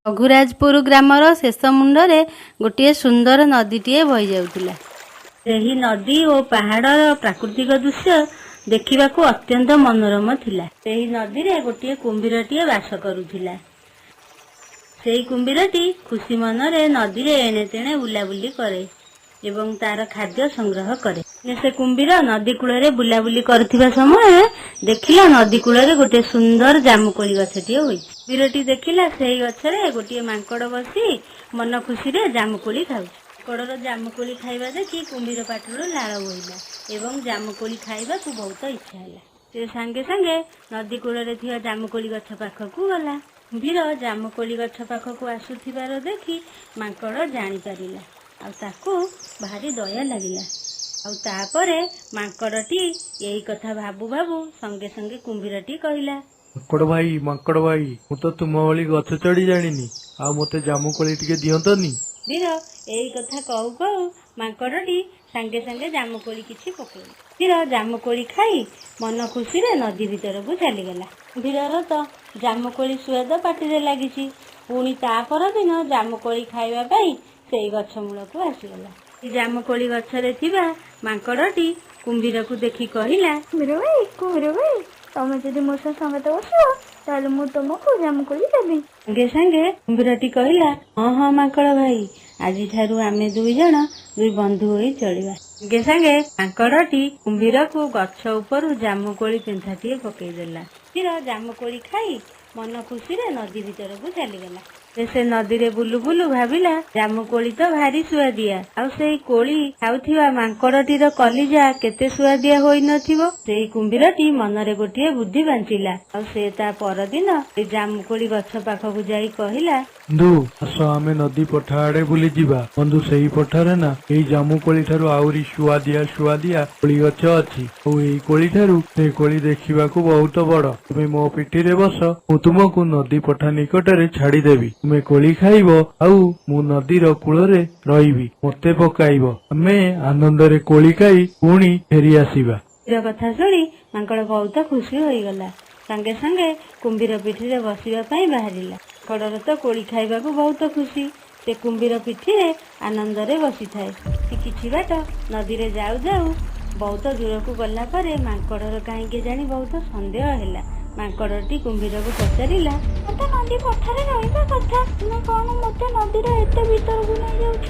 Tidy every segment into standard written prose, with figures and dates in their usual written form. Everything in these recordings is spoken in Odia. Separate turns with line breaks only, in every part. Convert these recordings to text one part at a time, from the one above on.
ରଘୁରାଜପୁର ଗ୍ରାମର ଶେଷ ମୁଣ୍ଡରେ ଗୋଟିଏ ସୁନ୍ଦର ନଦୀଟିଏ ବହିଯାଉଥିଲା। ସେହି ନଦୀ ଓ ପାହାଡ଼ର ପ୍ରାକୃତିକ ଦୃଶ୍ୟ ଦେଖିବାକୁ ଅତ୍ୟନ୍ତ ମନୋରମ ଥିଲା। ସେହି ନଦୀରେ ଗୋଟିଏ କୁମ୍ଭୀରଟିଏ ବାସ କରୁଥିଲା। ସେଇ କୁମ୍ଭୀରଟି ଖୁସି ମନରେ ନଦୀରେ ଏଣେ ତେଣେ ବୁଲାବୁଲି କରେ ଏବଂ ତାର ଖାଦ୍ୟ ସଂଗ୍ରହ କରେ। ସେ କୁମ୍ଭୀର ନଦୀ କୂଳରେ ବୁଲାବୁଲି କରୁଥିବା ସମୟରେ ଦେଖିଲା ନଦୀ କୂଳରେ ଗୋଟିଏ ସୁନ୍ଦର ଜାମୁକୋଳି ଗଛଟିଏ ହୋଇଛି। କୁମ୍ଭୀରଟି ଦେଖିଲା ସେହି ଗଛରେ ଗୋଟିଏ ମାଙ୍କଡ ବସି ମନ ଖୁସିରେ ଜାମୁକୋଳି ଖାଉଛି। ମାଙ୍କଡର ଜାମୁକୋଳି ଖାଇବା ଦେଖି କୁମ୍ଭୀର ପାଟିରୁ ଲାଳ ବୋହିଲା ଏବଂ ଜାମୁକୋଳି ଖାଇବାକୁ ବହୁତ ଇଚ୍ଛା ହେଲା। ସେ ସାଙ୍ଗେ ସାଙ୍ଗେ ନଦୀ କୂଳରେ ଥିବା ଜାମୁକୋଳି ଗଛ ପାଖକୁ ଗଲା। କୁମ୍ଭୀର ଜାମୁକୋଳି ଗଛ ପାଖକୁ ଆସୁଥିବାର ଦେଖି ମାଙ୍କଡ ଜାଣିପାରିଲା, ଆଉ ତାକୁ ଭାରି ଦୟା ଲାଗିଲା। ଆଉ ତାପରେ ମାଙ୍କଡଟି ଏଇ କଥା ଭାବୁ ଭାବୁ ସଙ୍ଗେ ସଙ୍ଗେ କୁମ୍ଭୀରଟି କହିଲା,
ମାଙ୍କଡ ଭାଇ, ମାଙ୍କଡ ଭାଇ, ମୁଁ ତ ତୁମ ଭଳି ଗଛ ଚଢି ଜାଣିନି, ଆଉ ମତେ ଜାମୁକୋଳି ଟିକେ ଦିଅନ୍ତନି?
କୁମ୍ଭୀର ଏଇ କଥା କହୁ କହୁ ମାଙ୍କଡଟି ସାଙ୍ଗେ ସାଙ୍ଗେ ଜାମୁକୋଳି କିଛି ପକେଇଲା। କୁମ୍ଭୀର ଜାମୁକୋଳି ଖାଇ ମନ ଖୁସିରେ ନଦୀ ଭିତରକୁ ଚାଲିଗଲା। କୁମ୍ଭୀରର ତ ଜାମୁକୋଳି ସୁଆଦ ପାଟିରେ ଲାଗିଛି। ପୁଣି ତା ପରଦିନ ଜାମୁକୋଳି ଖାଇବା ପାଇଁ ସେଇ ଗଛ ମୂଳକୁ ଆସିଗଲା। ଜାମୁକୋଳି ଗଛରେ ଥିବା ମାଙ୍କଡଟି କୁମ୍ଭୀରକୁ ଦେଖି କହିଲା,
କୁମ୍ଭୀର ଭାଇ, କୁମ୍ଭୀର ଭାଇ, ତମେ ଯଦି ମୋ ସହ ସଙ୍ଗତ ବସିବ ତାହେଲେ ମୁଁ ତମକୁ ଜାମୁକୋଳି ଦେବି।
ସାଙ୍ଗେ ସାଙ୍ଗେ କୁମ୍ଭୀରଟି କହିଲା, ହଁ ହଁ ମାଙ୍କଡ ଭାଇ, ଆଜିଠାରୁ ଆମେ ଦୁଇ ଜଣ ଦୁଇ ବନ୍ଧୁ ହୋଇ ଚଳିବା। ସାଙ୍ଗେ ସାଙ୍ଗେ ମାଙ୍କଡଟି କୁମ୍ଭୀରକୁ ଗଛ ଉପରୁ ଜାମୁକୋଳି ପେନ୍ଥାଟିଏ ପକେଇଦେଲା। କୁମ୍ଭୀର ଜାମୁକୋଳି ଖାଇ ମନ ଖୁସିରେ ନଦୀ ଭିତରକୁ ଚାଲିଗଲା। ସେ ନଦୀରେ ବୁଲୁ ବୁଲୁ ଭାବିଲା, ଜାମୁକୋଳି ତ ଭାରି ସୁଆଦିଆ, ଆଉ ସେଇ କୋଳି ଖାଉଥିବା ମାଙ୍କଡଟିର କଲିଜା କେତେ ସୁଆଦିଆ ହୋଇନଥିବ। ସେଇ କୁମ୍ଭୀରଟି ମନରେ ଗୋଟିଏ ବୁଦ୍ଧି ବାଞ୍ଚିଲା, ଆଉ ସେ ତା ପରଦିନ ସେଇ ଜାମୁକୋଳି ଗଛ ପାଖକୁ ଯାଇ କହିଲା,
ବନ୍ଧୁ, ଆସ ଆମେ ନଦୀ ପଠା ଆଡେ ବୁଲିଯିବା। ବନ୍ଧୁ, ସେଇ ପଠାରେ ନା ଏଇ ଜାମୁକୋଳି ଠାରୁ ଆହୁରି ସୁଆଦିଆ ସୁଆଦିଆ କୋଳି ଗଛ ଅଛି, ଆଉ ଏଇ କୋଳି ଠାରୁ ସେ କୋଳି ଦେଖିବାକୁ ବହୁତ ବଡ। ତୁମେ ମୋ ପିଠିରେ ବସ, ମୁଁ ତୁମକୁ ନଦୀ ପଠା ନିକଟରେ ଛାଡିଦେବି। ତୁମେ କୋଳି ଖାଇବ ଆଉ ମୁଁ ନଦୀର କୂଳରେ ରହିବି, ମତେ ପକାଇବ। ଆମେ ଆନନ୍ଦରେ କୋଳି ଖାଇ ପୁଣି ଫେରି ଆସିବା।
କୁମ୍ଭୀର କଥା ଶୁଣି ମାଙ୍କଡ ବହୁତ ଖୁସି ହୋଇଗଲା। ସାଙ୍ଗେ ସାଙ୍ଗେ କୁମ୍ଭୀର ପିଠିରେ ବସିବା ପାଇଁ ବାହାରିଲା। ମାଙ୍କଡର ତ କୋଳି ଖାଇବାକୁ ବହୁତ ଖୁସି। ସେ କୁମ୍ଭୀର ପିଠିରେ ଆନନ୍ଦରେ ବସିଥାଏ। କିଛି ବାଟ ନଦୀରେ ଯାଉ ଯାଉ ବହୁତ ଦୂରକୁ ଗଲା ପରେ ମାଙ୍କଡର କାହିଁକି ଜାଣି ବହୁତ ସନ୍ଦେହ ହେଲା। ମାଙ୍କଡଟି କୁମ୍ଭୀରକୁ ପଚାରିଲା,
ମତେ ନଦୀ ପଠାରେ ରହିବା କଥା, ତୁମେ କଣ ମତେ ନଦୀର ଏତେ ଭିତରକୁ ନେଇଯାଉଛ?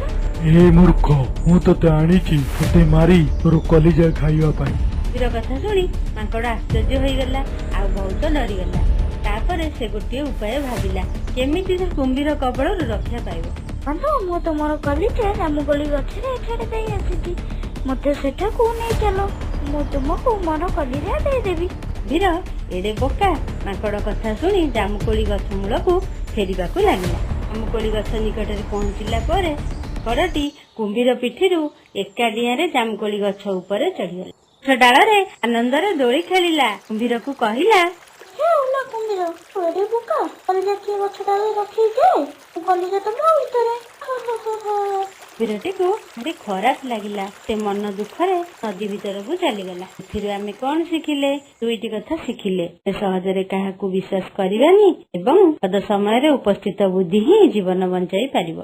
ଏ ମୂର୍ଖ, ମୁଁ ତତେ ଆଣିଛି ତତେ ମାରି ତୋର କଲିଜା ଖାଇବା ପାଇଁ।
କୁମ୍ଭୀର କଥା ଶୁଣି ମାଙ୍କଡ ଆଶ୍ଚର୍ଯ୍ୟ ହୋଇଗଲା ଆଉ ବହୁତ ଡରିଗଲା। ତାପରେ ସେ ଗୋଟିଏ ଉପାୟ ଭାବିଲା, କେମିତି ସେ କୁମ୍ଭୀର କବଳରୁ ରକ୍ଷା ପାଇବ।
ବନ୍ଧୁ, ମୁଁ ତୁମର କଲିଜା ଜାମୁକୋଳି ଗଛରେ ଛାଡି ଦେଇ ଆସିଛି, ମତେ ସେଠାକୁ ନେଇ ଚାଲ, ମୁଁ ତୁମକୁ ମୋର କଲିଜା ଦେଇଦେବି।
କୁମ୍ଭୀର ଏଡେ ବୋକା, ମାଙ୍କଡ କଥା ଶୁଣି ଜାମୁକୋଳି ଗଛ ମୂଳକୁ ଫେରିବାକୁ ଲାଗିଲା। ଜାମୁକୋଳି ଗଛ ନିକଟରେ ପହଞ୍ଚିଲା ପରେ ମାଙ୍କଡଟି କୁମ୍ଭୀର ପିଠିରୁ ଏକା ଡିଆଁରେ ଜାମୁକୋଳି ଗଛ ଉପରେ ଚଢିଗଲା। ଗଛ ଡାଳରେ ଆନନ୍ଦରେ ଦୋଳି ଖେଳିଲା। କୁମ୍ଭୀରକୁ କହିଲା,
ହେ ନା କୁମ୍ଭୀର, ତୁ ଏଡେ ବୋକା, କଲିଜା କିଏ ଗଛ ଡାଳରେ ରଖିକି ଯାଏ? ମୋ କଲିଜା ତ ମୋ ଭିତରେ।
କୁମ୍ଭୀରଟିକୁ ଭାରି ଖରାପ ଲାଗିଲା। ସେ ମନ ଦୁଃଖରେ ନଦୀ ଭିତରକୁ ଚାଲିଗଲା। ଏଥିରୁ ଆମେ କଣ ଶିଖିଲେ? ଦୁଇଟି କଥା ଶିଖିଲେ। ସହଜରେ କାହାକୁ ବିଶ୍ୱାସ କରିବାନି ଏବଂ ବିପଦ ସମୟରେ ଉପସ୍ଥିତ ବୁଦ୍ଧି ହିଁ ଜୀବନ ବଞ୍ଚାଇ ପାରିବ।